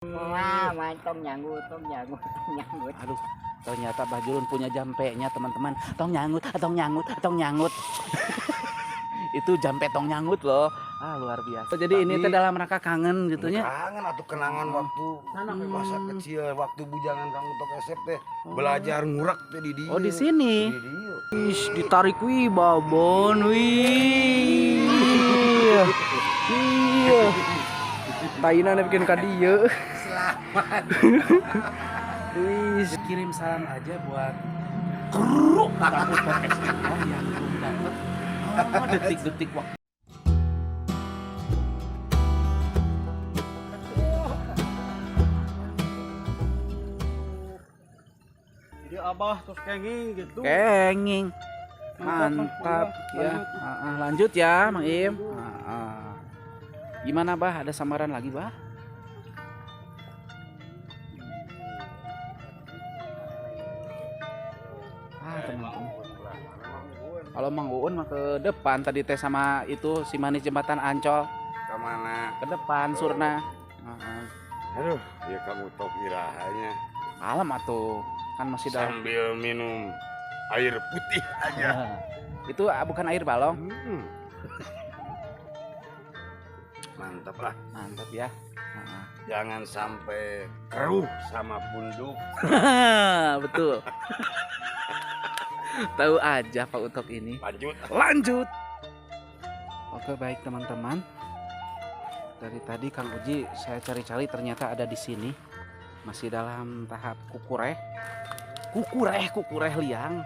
Wah, main tong nyanggut, tong nyanggut, tong nyanggut. Aduh, ternyata Bah Julun punya jampenya, teman-teman. Tong nyanggut, tong nyanggut, tong nyanggut. Itu jampe tong nyanggut loh. Ah, luar biasa. Jadi ini teh dalam rangka kangen gitu nya. Kangen atau kenangan waktu masa kecil, waktu bujangan Kang Utok Esep teh belajar ngurak teh di dieu. Oh, di sini. Di dieu. Ih, ditarik wih babon wih. Iya. Taina bikin ka dieu. Selamat. Wih, Kirim salam aja buat kru Kang Utok Esep yang belum dapet. Oh, detik-detik waktu. Jadi abah terus kenging gitu. Kenging. Mantap ya. Ah, ah, lanjut ya, Mang Im. Ah, ah. Gimana, Bah? Ada samaran lagi, Bah? Ah, teman-teman. Kalau Mang Uun mah ke depan tadi teh sama itu si manis jembatan Ancol Ke mana? ke depan surna. Ah, ah. Aduh, ya Kang Utok irahanya Malam atuh kan masih dalam. sambil minum air putih aja. Itu ah, bukan air balong. Mantap lah. Mantap ya. Ah, ah. Jangan sampai keruh sama punduk. Betul. Tahu aja Pak Utok ini. Lanjut. Lanjut. Oke, baik teman-teman. Dari tadi Kang Uji saya cari-cari ternyata ada di sini. Masih dalam tahap kukureh. Kukureh, kukureh liang.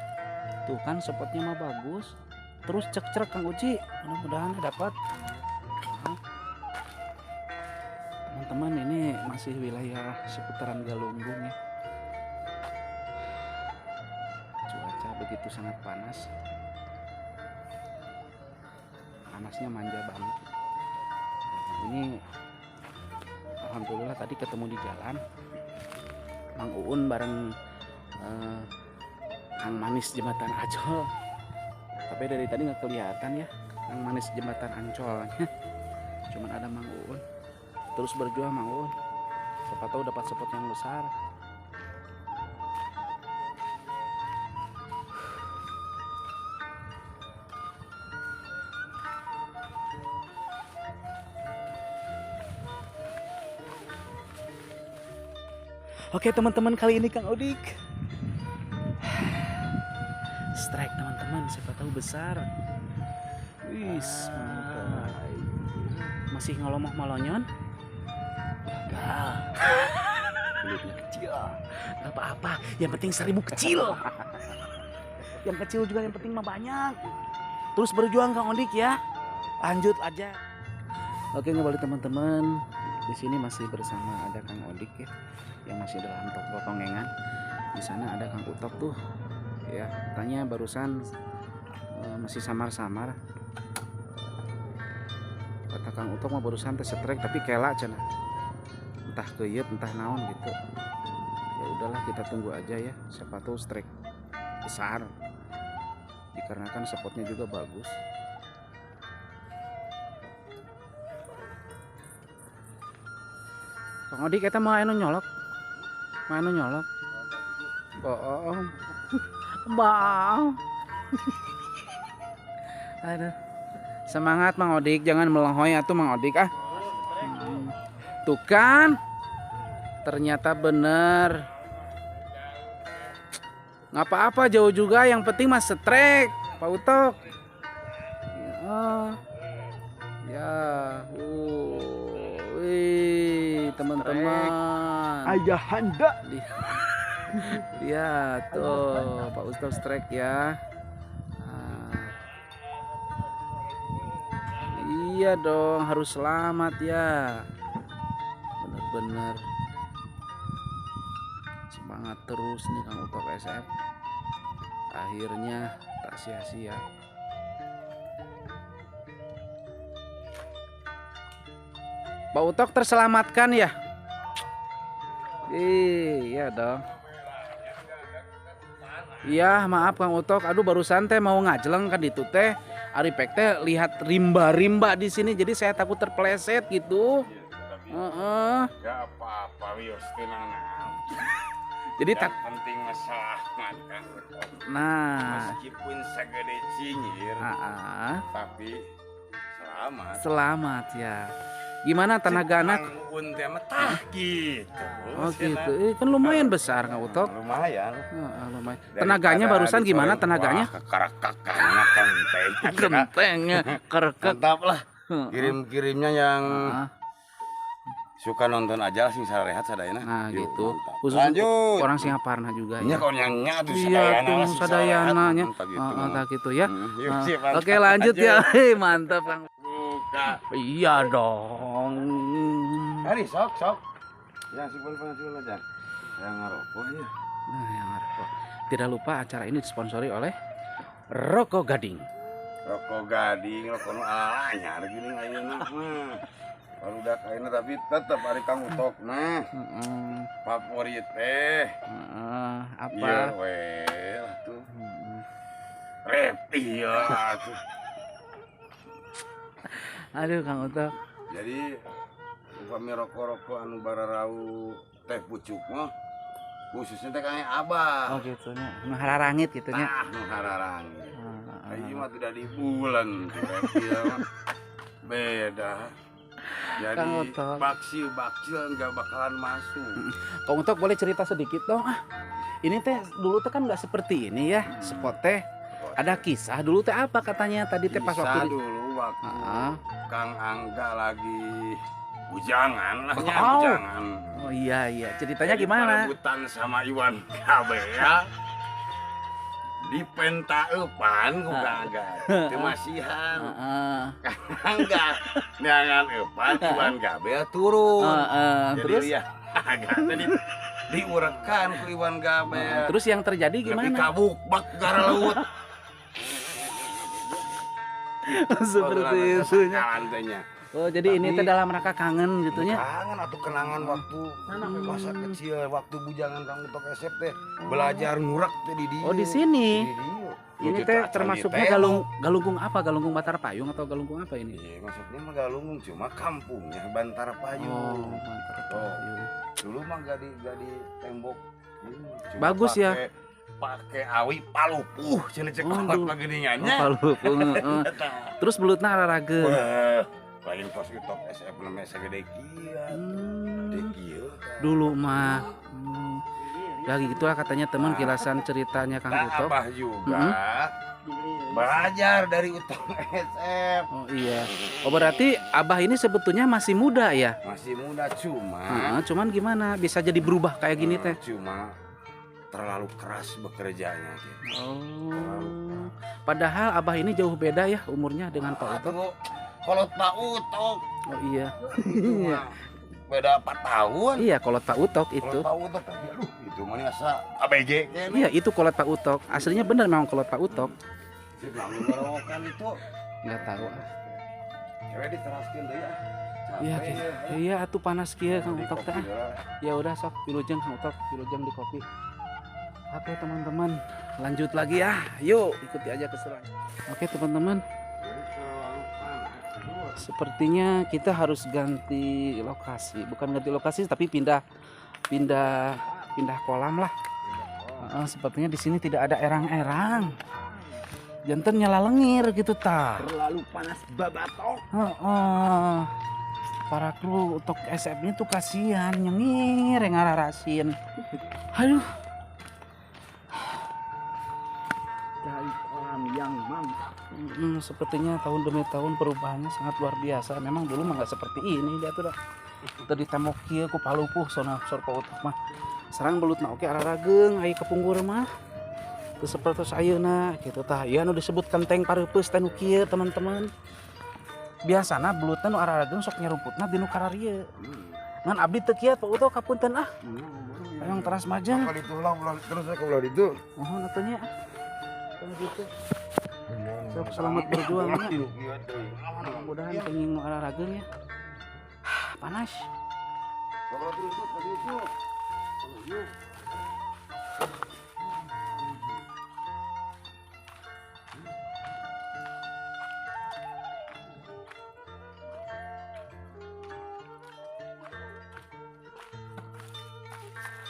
Tuh kan spotnya mah bagus. Terus cek-cek Kang Uji, mudah-mudahan dapat. Teman-teman, ini masih wilayah seputaran Galunggung ya. Cuaca begitu sangat panas. Panasnya manja banget. Nah, ini alhamdulillah tadi ketemu di jalan Mang Uun bareng Kang Manis Jembatan Ancol. Tapi dari tadi nggak kelihatan ya Kang Manis Jembatan Ancolnya. Cuman ada Mang Uun. Terus berjuang Mang Uun. Siapa tahu dapat spot yang besar. Oke teman-teman, kali ini Kang Odik strike teman-teman, siapa tahu besar. Wis, mantap. Masih ngolomoh malonyon? Enggak. Belutnya kecil. Enggak apa-apa, yang penting 1000 kecil. Yang kecil juga yang penting mah banyak. Terus berjuang Kang Odik ya. Lanjut aja. Oke, kembali teman-teman. Di sini masih bersama ada Kang Odik ya, yang masih dalam toko tongengan. Di sana ada Kang Utok tuh. Ya, katanya barusan masih samar-samar. Kata Kang Utok mah barusan teh strike tapi kela cenah. Entah keyep entah naon gitu. Ya udahlah, kita tunggu aja ya, siapa tahu strike besar. Dikarenakan spotnya juga bagus. Kang Odik eta mah anu nyolok. Mah anu nyolok. Bohong. Bohong. Aduh. Semangat Mang Odik, jangan melenghoi atuh Mang Odik ah. Tuh kan. Ternyata bener. Nggak apa-apa jauh juga, yang penting mah strike, Pak Utok. Ya. Ya, wih, teman-teman. Ayahanda. Lihat tuh Pak Utok strike ya. Nah. Iya dong, harus selamat ya. Bener-bener semangat terus nih Kang Utok SF. Akhirnya tak sia-sia. Pak Utok terselamatkan ya? Iya dong. Iya, maaf Kang Utok. Aduh, barusan teh mau ngajeleng kan itu teh. Ari pek teh lihat rimba-rimba di sini, jadi saya takut terpeleset gitu. Heeh. Gak apa-apa wios teu nanaon. Jadi yang penting selamat Kang Utok. Nah, meskipun segede cinyir, tapi selamat. Selamat ya. Gimana tenaga anak? Tah gitu. Oh gitu. Kan lumayan besar Kang Utok. Lumayan. Lumayan. Tenaganya barusan gimana tenaganya? Wah, kentengnya, kerekek. Mantap lah. Kirim-kirimnya yang suka nonton aja lah sing sarehat sadayana. Nah gitu. Khusus lanjut. Orang Singaparna juga ya. Nya tuh sadayana. Sadayana nya. Heeh, gitu ya. Oke, lanjut ya. Mantap Kang. Buka. Iya dong. Hari sok sok. Ya simpel pengajian aja. Yang ngerokok ya. Nah, yang ngerokok. Tidak lupa acara ini disponsori oleh Rokok Gading. Rokok Gading, rokok nu alanya gini ayeuna mah. Barudak ayeuna tapi tetep ari Kang Utok mah. Favorit teh. Apa? Iya we atuh. Reptil atuh. Aduh Kang Utok. Jadi upami rokok-rokok anu bararau teh pucuk mah khususnya teh kang Abah. Oh gitu nya. Nu hararangit gitu nya. Tah nu hararangit. Ieu mah tidak di bulan reptil mah. Beda. Jadi baksil-baksil nggak bakalan masuk. Kang Utok boleh cerita sedikit dong ah. Ini teh dulu teh kan nggak seperti ini ya, spot teh. Ada kisah dulu teh apa katanya tadi teh pas waktu dulu waktu Kang Angga lagi bujangan lah ya, bujangan. Oh iya iya, ceritanya jadi gimana? Perebutan sama Iwan Gabel ya. Di pentaeupan ku Kang Angga. Teu masihan. Kang Angga neangan eupan Iwan Gabel turun. Jadi terus ya Angga tadi diurekan ku Iwan Gabel. Terus yang terjadi gimana? Lebih kabuk bak gara laut. Seperti itu. Oh, jadi ini teh dalam rangka kangen gitu nya. Kangen atau kenangan waktu masa kecil, waktu bujangan Kang Utok SF teh belajar ngurak teh di dieu. Oh, di sini. Ini teh termasuknya galunggung apa? Galunggung Bantar Payung atau galunggung apa ini? Iya, maksudnya mah galunggung cuma kampungnya Bantar Payung. Oh, Bantar Payung. Dulu mah gak di tembok. Cuma bagus ya. Pakai awi palupuh cenah cek kolot mah geuningannya. Palupuh. Terus belutna ararageun. Lain pas Utok SF namanya segede kieu. Gede kieu. Dulu mah. Ya gitulah katanya teman kilasan ceritanya Kang Utok. Abah juga belajar dari Utok SF. Oh iya. Oh berarti Abah ini sebetulnya masih muda ya? Masih muda cuma. Cuman gimana bisa jadi berubah kayak gini teh? Cuma terlalu keras bekerjanya gitu. Oh. Padahal Abah ini jauh beda ya umurnya dengan Pak Utok. Kolot Pak Utok. Oh iya. Beda 4 tahun. Iya, kolot Pak Utok itu. Kolot Pak Utok. Aduh, itu mah asa ABG. Iya, itu kolot Pak Utok. Aslinya benar memang kolot Pak Utok. Sip lamun itu. Enggak tahu. Cewek diteraskeun deui ah. Iya, iya atuh panas kieu Kang Utok teh. Ya udah sok wilujeng Kang Utok, wilujeng di kopi. Oke teman-teman, lanjut lagi ya. Yuk, ikuti aja keseruan. Oke teman-teman. Sepertinya kita harus ganti lokasi, bukan ganti lokasi tapi pindah kolam lah. Sepertinya di sini tidak ada erang-erang. Jantan nyala lengir gitu ta. Terlalu panas babatok. Para kru untuk SF-nya tuh kasihan nyengir yang ngararasin. Aduh. Dari kolam yang mantap. Sepertinya tahun demi tahun perubahannya sangat luar biasa. Memang dulu mah nggak seperti ini dia tuh dah. Tadi tembok kieu ku palupuh sona sor Pak Utok mah. Serang belutna oke ararageung ai kapungkur mah. Teu sapertos ayeuna kitu tah. Ieu anu disebut kenteng pareupeus teh nu kieu teman-teman. Biasana belutna nu ararageung sok nyarumputna di nu kararieu. Ngan abdi teu kieu Pak Utok kapunten ah. Hayang teras majeng. Kalau itu ulah terus ke ulah ditu. Mohon atuh nya. Gitu. Selamat berjuang ya. Mudah-mudahan pengen nu ararageun ya. Panas.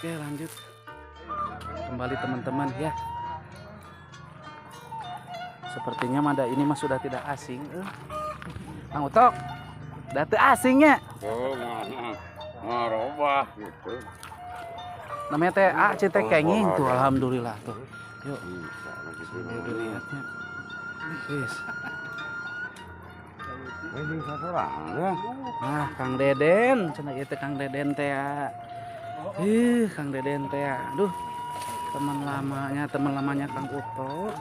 Oke, lanjut. Kembali teman-teman ya. Sepertinya mada ini mah sudah tidak asing. Kang Utok, udah teu asingnya. Oh, ngarobah gitu. Namanya teh A C teh kenging tuh, alhamdulillah tuh. Yuk. Sambil dilihatnya. Wis. Nah, Kang Deden, cenah ieu teh Kang Deden teh ya. Ih, Kang Deden teh ya. Aduh. Teman lamanya Kang Utok.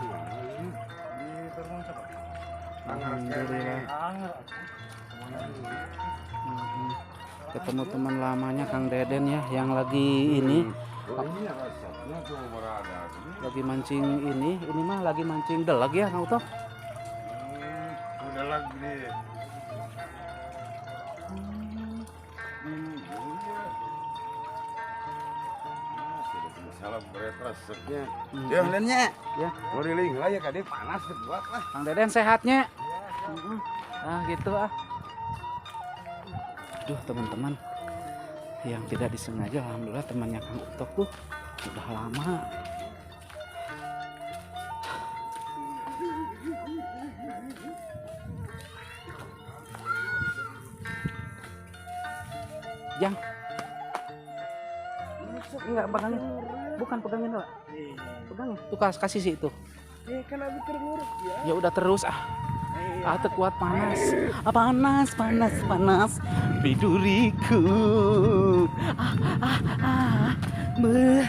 Alhamdulillah. Ketemu teman lamanya Kang Deden ya, yang lagi ini lagi mancing ini mah lagi mancing delag ya Kang Utok. Delag nih. Salam beret resepnya. Ya, Dennya. Ya. Nguriling lah ya kade panas buat lah. Kang Deden sehatnya. Ah gitu ah. Aduh teman-teman, yang tidak disengaja alhamdulillah temannya Kang Utok tuh udah lama. Jang, enggak pegangin, bukan pegangin lah, pegangin. Tuh kasih sih itu. Ya udah terus ah. Ah kuat panas. Ah, panas panas panas biduriku. Ah ah ah. Beuh.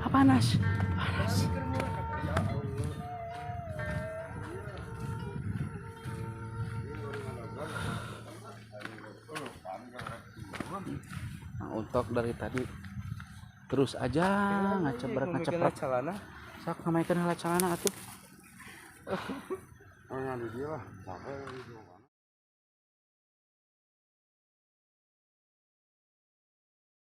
Ah, panas. Panas. Nah, untuk dari tadi terus aja ngacebrak-ngacebrak. Sok ngamaikeun heula calana atuh. Nah, di dia lah, capek.